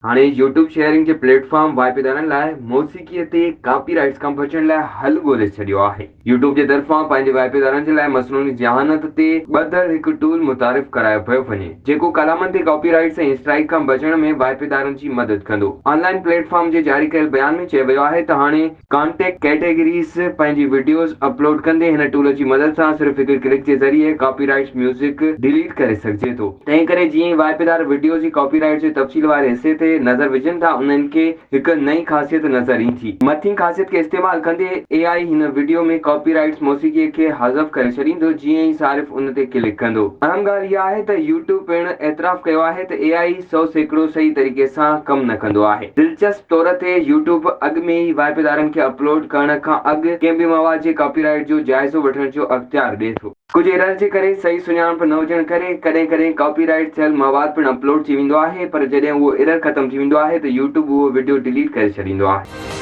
هاڻي YouTube sharing جي plate form واهپيدارن لاء موسيقي تي ڪاپي رائٽس کان بچڻ لاء حل ڳولي ڇڏيو آهي. يوٽيوب جي طرفان پنهنجي واهپيدارن جي لاء مصنوعي ذهانت تي ٻڌل هڪ ٽول متعارف ڪرايو پيو وڃي جيڪو ڪلامن تي ڪاپي رائٽس ۽ اسٽرائيڪ کان بچڻ ۾ واهپيدارن جي مدد ڪندو. آن لائن پليٽ فارم جي جاري ڪيل بيان ۾ چيو ويو آهي ته هاڻي ڪانٽيڪ ڪيٽيگريز پنهنجي وڊيوز اپلوڊ ڪندي هن ٽول جي مدد سان صرف هڪ ڪلڪ جي ذريعي ڪاپي رائٽس ميوزڪ ڊيليٽ ڪري سگهجي ٿو. تنهن ڪري جيئن ئي واهپيدار وڊيو جي ڪاپي رائٽ جي تفصيل واري حصي تي نظر وجهن ٿا انهن کي هڪ نئين خاصيت نظر ايندي. مٿين خاصيت کي استعمال ڪندي اي آء هن وڊيو ۾ ڪاپي رائٽس موسيقي کي حذف ڪري ڇڏيندو جيئن ئي صارف ان تي ڪلڪ ڪندو. اهم ڳالهه اها آهي ته يوٽيوب پڻ اعتراف ڪيو آهي ته اي آء 100% صحيح طريقي سان ڪم نه ڪندو آهي. دلچسپ طور تي يوٽيوب اڳ ۾ ئي واهپيدارن کي اپلوڊ ڪرڻ کان اڳ ڪنهن به مواد جي ڪاپي رائيٽ جو جائزو وٺڻ جو اختيار ڏئي ٿو. ڪجهه ايرر جي ڪري صحيح سڃاڻپ نه هجڻ ڪري ڪڏهن ڪڏهن ڪاپي رائيٽ ٿيل مواد پڻ اپلوڊ ٿي ويندو آهي پر جڏهن اهو ايرر ختم ٿي ويندو آهي ته يوٽيوب اهو وڊيو ڊليٽ ڪري ڇڏيندو آهي.